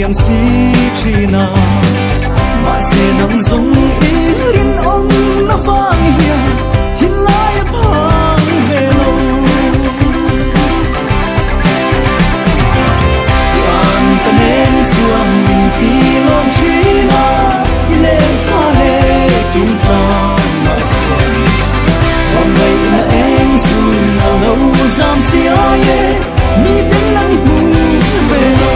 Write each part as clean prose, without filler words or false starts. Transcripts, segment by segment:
liam si thin a. Mahse nang zawng i rinawm na vang hian thinlai a phang ve lo. Tiang ka nen chuan min ti lawm thin a, i leng thla leh tum tlang ah chuan Hmangaihna eng zun a lo zam chiai e, miten an hmu ve lo.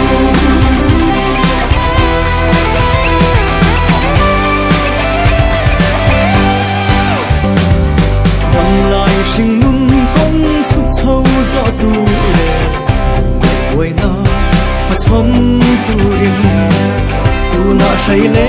Damlai hringnun kawng chhuk chho zawh tur leh buaina hmachhawn turin tunah hrai le.